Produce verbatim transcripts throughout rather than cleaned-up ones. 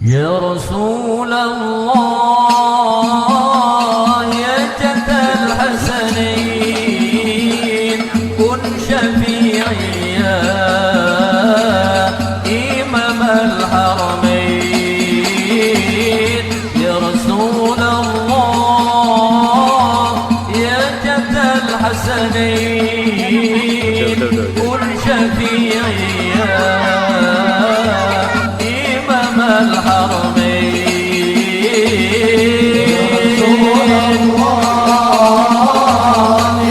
يا رسول الله، يا جد الحسنين، كن شفيعي يا إمام الحرمين. يا رسول الله، يا جد الحسنين، كن شفيعي يا إمام الحرمين. يا رسول الله،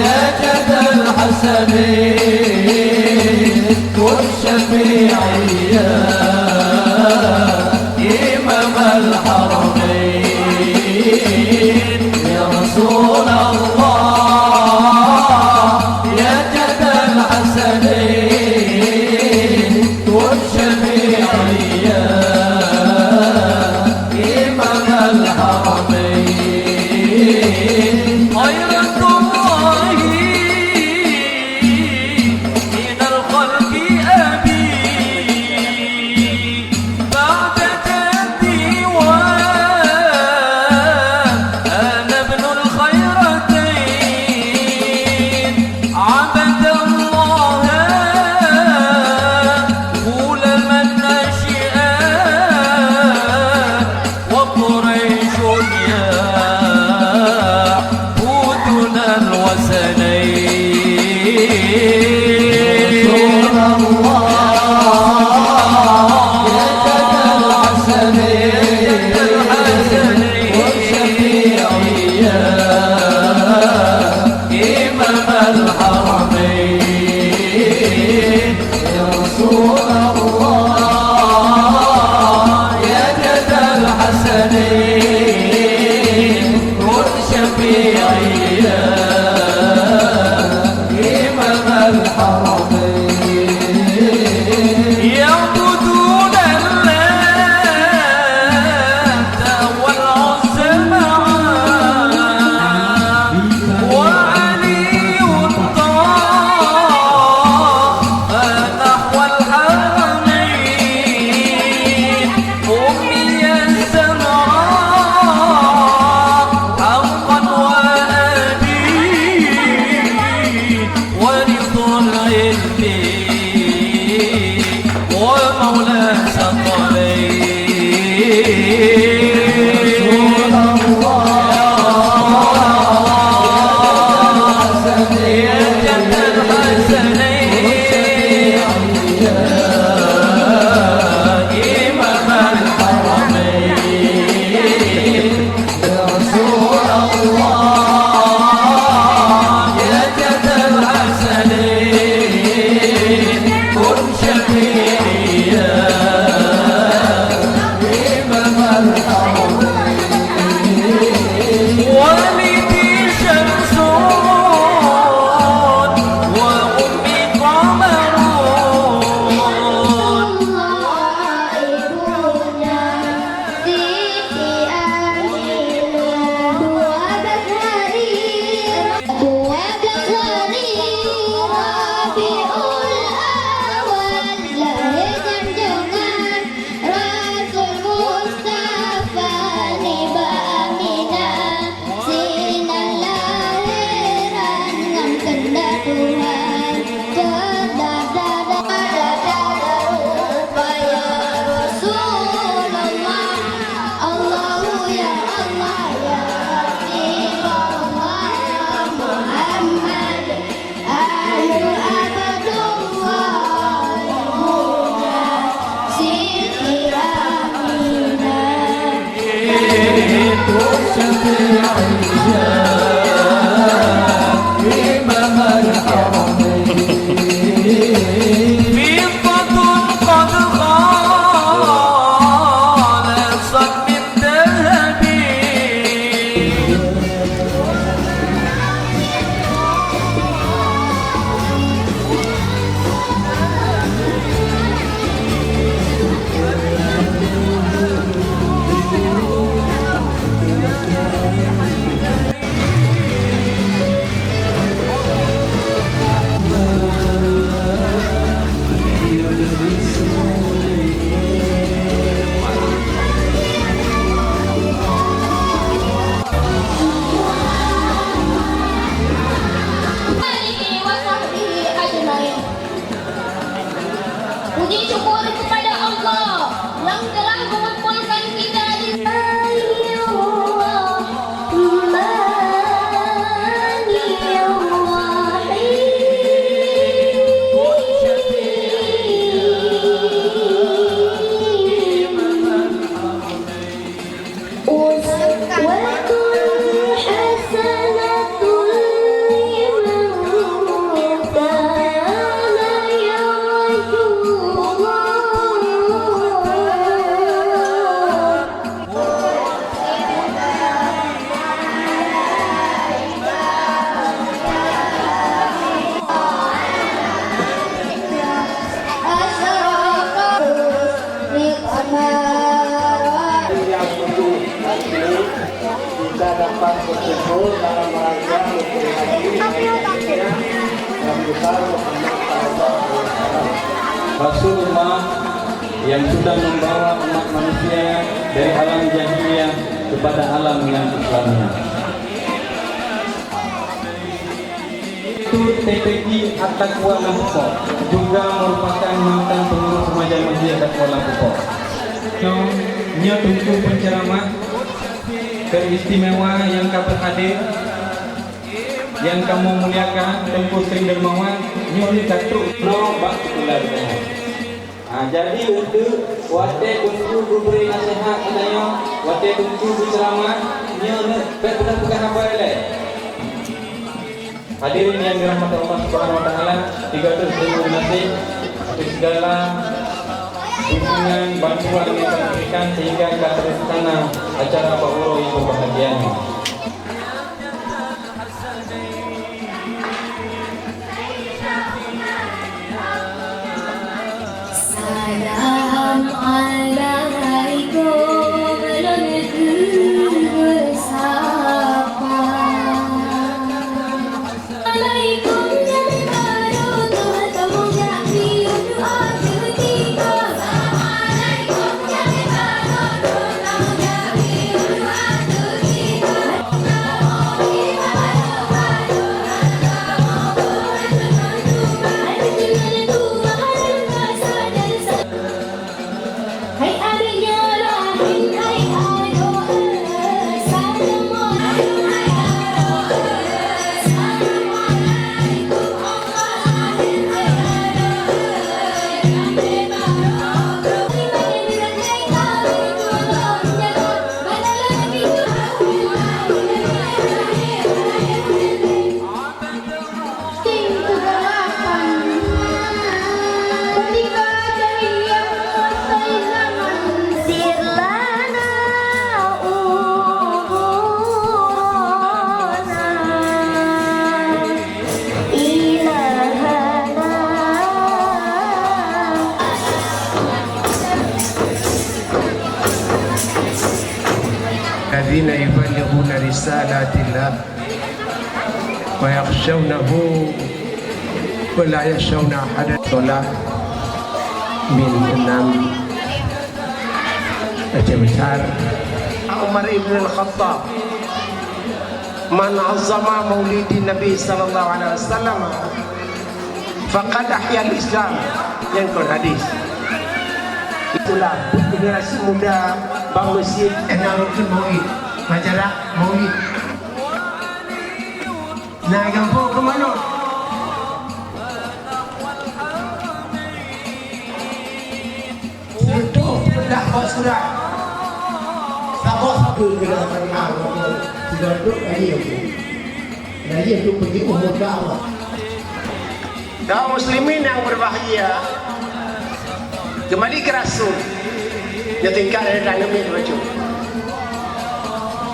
يا جد الحسنين، كن شفيعي يا إمام الحرمين. يا رسول الله، يا جد الحسنين، كن شفيعي يا إمام الحرمين. خيرة الله من الخلق أبي، بعد جدي وأنا ابن الخيرتين. عبد الله غلاما ناشئا، وقريش يعبدون الوثنين. رسول الله، يا جد الحسنين، كن شفيعي يا إمام الحرمين. يا رسول الله، يا جد الحسنين، كن شفيعي يا إمام الحرمين. يعبدون اللات والعزى معا، وعلي طه نحو الحرمين. أمي الزهراء حقا وأبي، ورضا العلم ومولى الثقلين. رسول الله، يا جد الحسنين، يا إمام الحرمين. يا رسول الله، يا جد الحسنين، كن شفيعي يا إمام الحرمين. والدي شمس وأمي قمر. Siti Aminah, dua belas hari, dua belas hari Rabiul Awal, lahé junjungan Rasul Mustafa nibak Aminah. Sinan laheran ngon keundak Tuhan, keundak dada, dada rupa ya Rasulullah. Allahu ya Allah ya Habibullah ya Muhammad. Ahlu Abdullah, Ibunda Siti Aminah. فضة قد خالصت من ذهب. Dapat berkumpul dalam rangka memperingati hari lahirnya Nabi besar Muhammad sallallahu alaihi wasallam. Rasulullah yang sudah membawa umat manusia dari alam jahiliyah kepada alam yang Islamiyah. Itu T P I At-Taqwa Lam Pukok juga merupakan mantan pengurus remaja Masjid At-Taqwa Lam Pukok. Nyoe, nyoe teungku penceramah teristimewa nyang ka berhadir, nyang kamoe muliakan, Teungku Sri Dermawan, nyoe ka trok nyoe bak sekolah. Ah, jadi untuk watèe Teungku geubri naseuhat geutanyoe, watèe Teungku geuceuramah, nyoe neuh bèk peugah-peugah haba ilèe. Hadirin yang dirahmati Allah Subhanahu wa Taala, tiga terima kasih atas segala dukungan bantuan yang kami berikan sehingga kita terlaksana acara bak uroe yang berbahagia ini. Assalamualaikum, lôn keu beusapa. Alaikum nyang baru, Tuhan kamu jadi doa keu kita. Assalamualaikum nyang baru, Tuhan kamu jadi doa keu kita. الذين يبلغون رسالات الله ويخشونه ولا يخشون أحدا. Sholat min enam Aceh Besar. Umar ibn al-Khattab, "Man azama maulidin Nabi sallallahu alaihi wasallam, faqad ahyal Islam." Nyan kon hadis. Itulah generasi muda bak masjid enam rukun maulid, majalah maulid. Na gampông keu manok. Seureutôh peureundah bak surat. Saboh sapeue keunan teurimong, sidroe trok lagèe nyoe. Lagèe nyoe peugöt umur dakwah. Kaum muslimin yang berbahagia, kembali ke Rasul. Nyoe tingkat dari taneumiet bacut.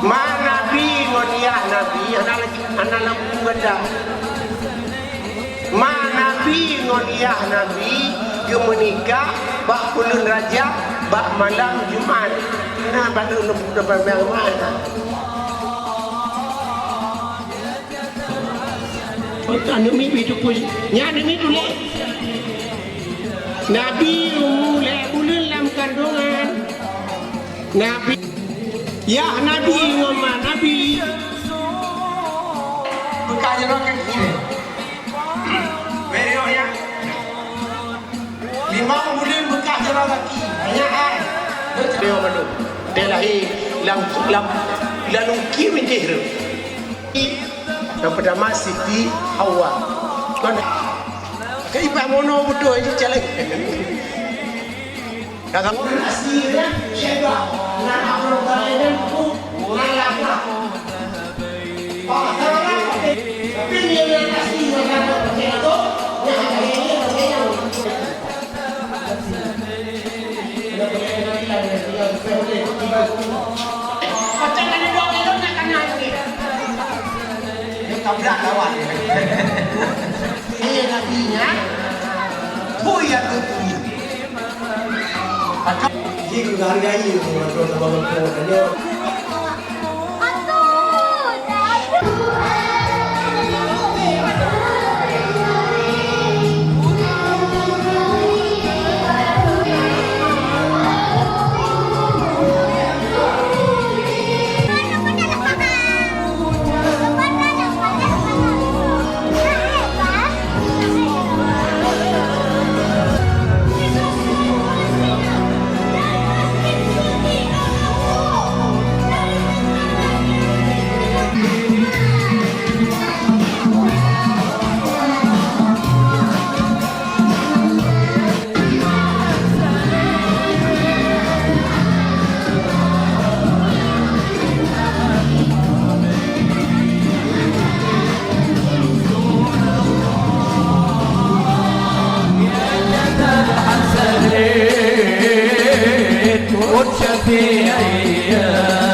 Ma Nabi ngon yah Nabi hana, hana lam buku gata. Ma Nabi ngon yah Nabi geumeunikah bak buleuen Rajab bak malam Jumat. Na bak lôn, lôn, lôn, lôn, lôn, lôn. Aneuk miet teupeue, nyan aneuk miet tuléh. Nabi umu lhèe buleuen lam kandungan. Nabi, yah Nabi ngon ma Nabi. Beukah jaroe kaki lé. Bèk reuôh nyan. Limong buleuen beukah jaroe kaki. Banyak ai. Beliau mandum. Dia lahir lam, lam, lam uki mintih tu. Nyang peutama Siti Hawa. Kon keu iban mono beutôi jih caleng. Ka kamu. Macam mana dok elok nak kanan ni? Dia tabrak lawan. Iya nabinya. Pui yang kutu. Maka, jika hargai itu, maka sama-sama. Aduh. Syafi'i, ya.